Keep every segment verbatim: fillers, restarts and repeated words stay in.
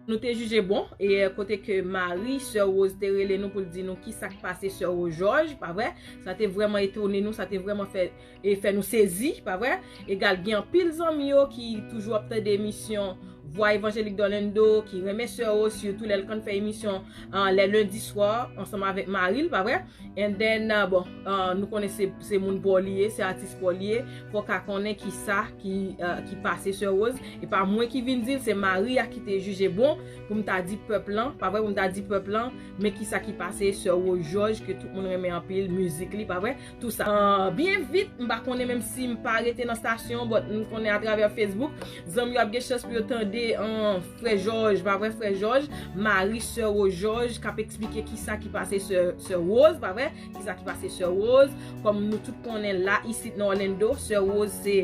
Nou te jije bon, e kote ke Marie, sè Rose, te rele nou pou l di nou ki sa k pase sè Rose Georges, pa vre? Sa te vrèman etone nou, sa te vrèman fè, e fè nou sezi, pa vre? Egal, gen anpil zanmi yo ki toujou ap tande emisyon Vwa Evanjelik d'Orlando, ki renmen sè Rose, sitou lè l konn fè emisyon, ah, lè lendi swa, ansanm avèk mari l, pa vre? And then, uh, bon, uh, nou konnen se, se moun pa w li ye, se atis pa w li ye. Fò w ka konnen ki sa ki, uh, ki pase sè Rose. E pa mwen ki vin di l, se mari a ki te jije bon pou m ta di pèp lan, pa vre, pou m ta di pèp lan, men ki sa ki pase sè Rose Georges, ke tout moun renmen anpil, mizik li, pa vre, tou sa. Uh, byen vit, m pa konnen menm si m pa rete nan stasyon, but m konnen atravè Facebook, zanmi yo ap gen chans pou yo tande, uh, frè Georges, pa vre, frè Georges, mari sè Rose Georges, k ap eksplike ki sa ki pase sè, sè Rose, pa vre? Ki sa ki pase sè Rose? Kòm nou tout konnen la, isit nan Orlando, sè Rose se,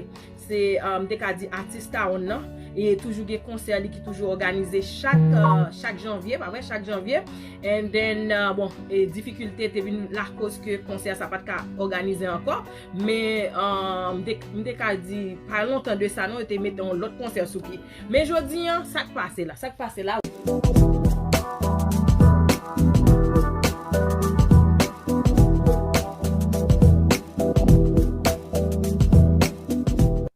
se, uh, m te ka di atis town nan. E toujou gen konsè li ki toujou òganize chak, uh, chak janvye, pa vre? Chak janvye. And then, uh, bon, e difikilte te vin lakoz ke konsè sa pa t ka òganize ankò. Men, uh, m te, m te ka di, pa lontan de sa non, yo te mete yon lòt konsè sou pye. Men jodi an, sa k pase la? Sa k pase la?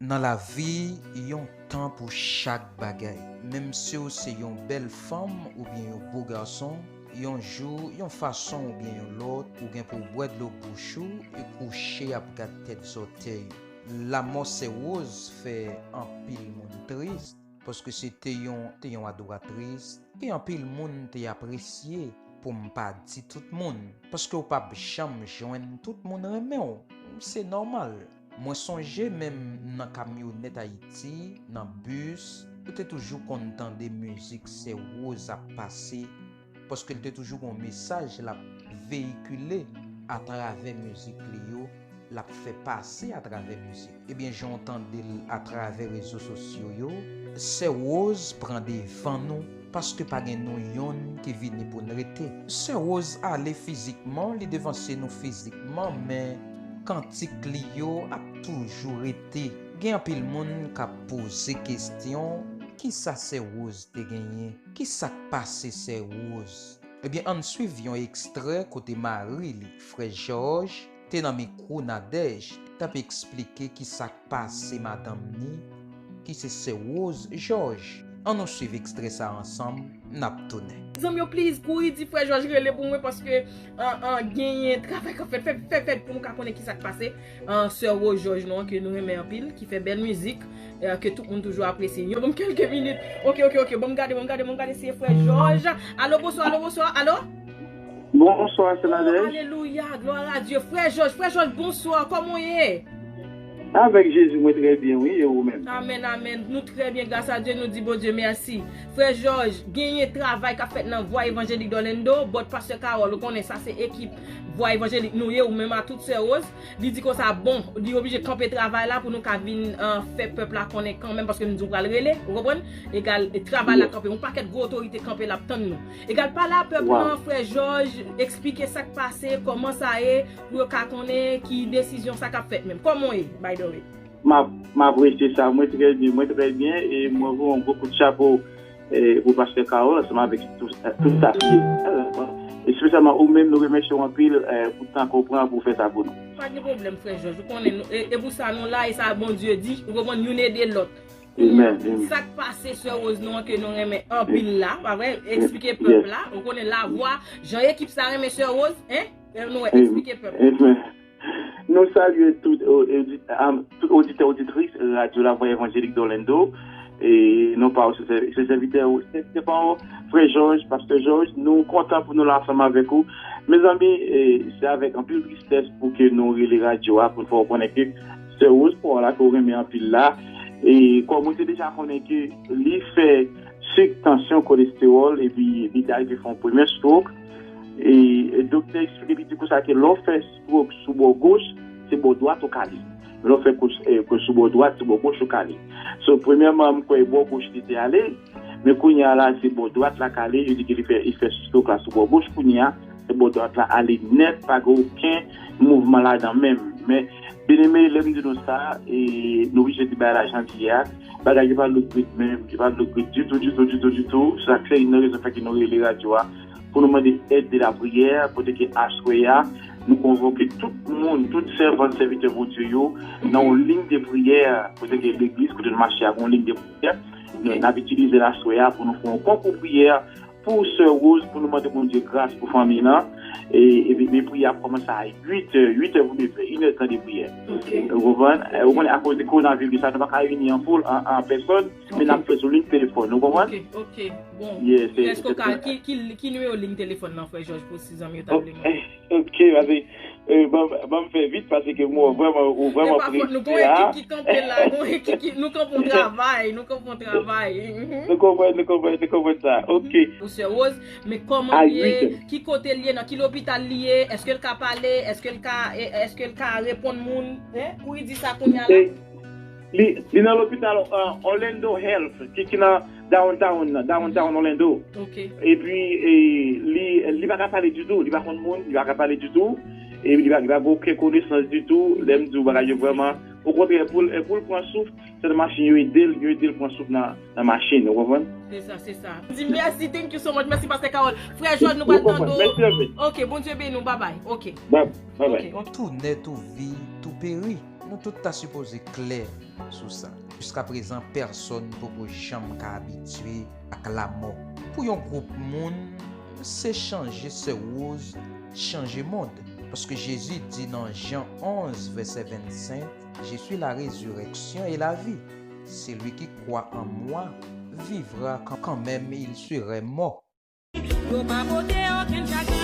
Nan lavi, yon tan pou chak bagay. Menm si w se yon bèl fanm oubyen yon bo gason, yon jou, yon fason oubyen yon lòt, ou gen pou w bwè dlo bouch ou e kouche ap gad tèt zòtèy ou. Lanmò sè Rose fè anpil moun tris, paske se te yon, te yon adoratris ke anpil moun te apresye, pou m pa di tout moun, paske w p ap janm jwenn tout moun renmen w. Se nòmal. Mwen sonje menm nan kamyonèt Ayiti, nan bis, ou te toujou konn tande mizik sè Rose ap pase, paske l te toujou gen yon mesaj l ap veyikile atravè mizik li yo, l ap fè pase atravè mizik. Ebyen, jan w tande l atravè rezo sosyo yo, sè Rose pran devan nou, paske pa gen nou yonn ki vini pou n rete. Sè Rose ale fizikman, li devanse nou fizikman, men kantik li yo ap toujou rete. Gen anpil moun k ap poze kesyon, kisa sè Rose te genyen? Kisa k pase sè Rose? Ebyen, ann swiv yon ekstrè kote mari li, frè Jòj, te nan mikwo Nadège, t ap eksplike kisa k pase madanm ni, ki se sè Rose Jòj. Ann nou swiv ekstrè sa a ansanm, n ap tounen. Zanmi yo, please, kouri di frè Jòj rele pou mwen, paske, an, an, genyen travay k ap fèt, fèt, fèt, fèt pou nou ka konnen kisa k pase. An, sè Rose Jòj nou an, ke nou renmen anpil, ki fè bèl mizik, eh, ke tout moun toujou apresye. Yo, ban m kèlke minit. Ok, ok, ok, ban m gade, ban m gade, ban m gade si e frè Jòj. Alo, bonswa, alo, bonswa, alo? Bonswa, sè Nadège. Alelouya, glwa a Dye. Frè Jòj, frè Jòj, bonswa, kòman w ye? Avèk Jezi, mwen trè byen, wi, e ou menm? Amèn, amèn. Nou trè byen, gras a Dye, nou di Bondye mèsi. Frè Jòj, genyen travay k ap fèt nan Vwa Evanjelik Dòlendo, but pastè Carol, ou konnen sa se ekip Vwa Evanjelik nou ye, ou menm a tout sè Rose. Li di konsa, bon, li oblije kanpe travay la pou nou ka vin, eh, fè pèp la konnen kanmenm, paske m di w pral rele, ou konprann? Egal, e travay la kanpe. Yon pakèt gwo otorite kanpe l ap tann nou. Egal, pale a pèp lan, frè Jòj, eksplike sa k pase, kòman sa ye, pou yo ka konnen ki desizyon sa k ap fèt menm. Kòman w ye, by the way? M ap, m apresye sa. Mwen trè byen, mwen trè byen, e mwen voye yon gwo kout chapo, e, pou pastè Carol, ansanm avèk tout, tout staf li. Espesyalman ou menm, nou remèsye w anpil, e, pou tan ke w pran pou w fè sa pou nou. Pa gen pwoblèm, frè Jòj. Ou konnen, nou, e, e pou sa nou la, e sa Bondye di, ou konprann, youn ede lòt. Kounye a, sa k pase sè Rose nou an ke nou renmen anpil la, pa vre? Eksplike pèp la. Ou konnen lavwa, jan ekip sa renmen sè Rose, en? Fè nou wè, eksplike pèp la. Nou salye tout, o, edi-, am, tout oditè, oditris radyo Lavwa Evanjelik Dòlendo. E non pa w, se, se, se sèvitè ou, se, se pa w, frè Jòj, pastè Jòj, nou kontan pou nou la ansanm avèk ou. Mezanmi, e, se avèk anpil tristès pou ke nou rele radyo a, pou n fè w konnen ke sè Rose pa w la ke w renmen anpil la. E kòm ou te deja konnen ke li fè sik, tansyon, kolestewòl, epi li te rive fè yon premye stroke. E, e doktè eksplike li di konsa ke lè w fè stroke sou bò goch, se bò dwat ou ka li. Lè w fè kous, e, kous sou bò dwat, se bò goch ou ka li. So, premyèman, m kwè bò goch li te ale, men kounye a la, se bò dwat la k ale, yo di ke li fè, li fè stroke la sou bò goch kounye a, bò dwat la ale nèt, pa gen okenn mouvman ladan menm. Men, byeneme, lè m di nou sa, e, nou oblije di bagay la jan l ye a. Bagay yo pa look good menm, yo pa look good ditou, ditou, ditou, ditou. Se sa k fè youn nan rezon fè ke nou rele radyo a, pou nou mande èd de lapriyè, kote ke aswè a, nou konvoke tout moun, tout sèvant, sèvitè Bondye yo, nan yon liy de priyè, kote ke legliz, kote nou mache a, gen yon liy de priyè. Nou, n ap itilize l aswè a pou nou fè yon konkou priyè pou Sè Rose, pou nou mande Bondye gras pou fanmi l lan. E, epi, men priyè ap kòmanse a uit è, uit è pou nev è, inèdtan de priyè. Ou konprann? E, ou konnen, akoz de kowonaviris la, nou pa ka reyini an foul, an, an pèsòn, men n ap fè sou liy telefòn, ou konprann? Ok, ok. Bon, èske w ka, ki, ki, ki nimewo liy telefòn nan, frè Jòj, pou si zanmi yo ta vle mande? Ok, paske, e, ban, ban m fè vit, paske mwen vrèman, ou vrèman prese la. Ki kanpe la, nou kanpe, nou kanpe yon travay, nou kanpe yon travay. Nou konprann, nou konprann, nou konprann sa. Ok. Pou Sè Rose, men kòman l ye, ki kote l ye, nan ki lopital li ye, èske l ka pale, èske l ka, e, èske l ka reponn moun, hein? Kouri di sa kounye a la. Li, li nan lopital, uh, Orlando Health, ki, ki nan downtown, nan downtown Orlando. Ok. Epi, e, li, li pa ka pale ditou, li pa konn moun, li pa ka pale ditou, e li pa, li pa gen okenn konesans ditou. Lè m di w bagay yo vrèman, okontrè, pou l, pou l pran souf, se nan machin yo ede l, yo ede l pran souf nan, nan machin, ou konprann? Se sa, se sa. Di mèsi, thank you so much, mèsi, Pastè Carol. Frè Jòj, nou pral tande w. Mèsi anpil. Ok, Bondye beni w, babay. Ok. Babay. Ok, ok. Tou nèt ou vi, tou peri. Nou tout ta sipoze klè sou sa. Jiskaprezan, pèsonn poko janm ka abitye ak lamò. Pou yon gwoup moun, se chanje Sè Rose, chanje mond. Paske Jezi di nan Jan onz, vèsè vennsenk, Je suis la résurrection et la vie. Celui qui croit en moi vivra quand, quand même il serait mort. Yo pa pote okenn chagren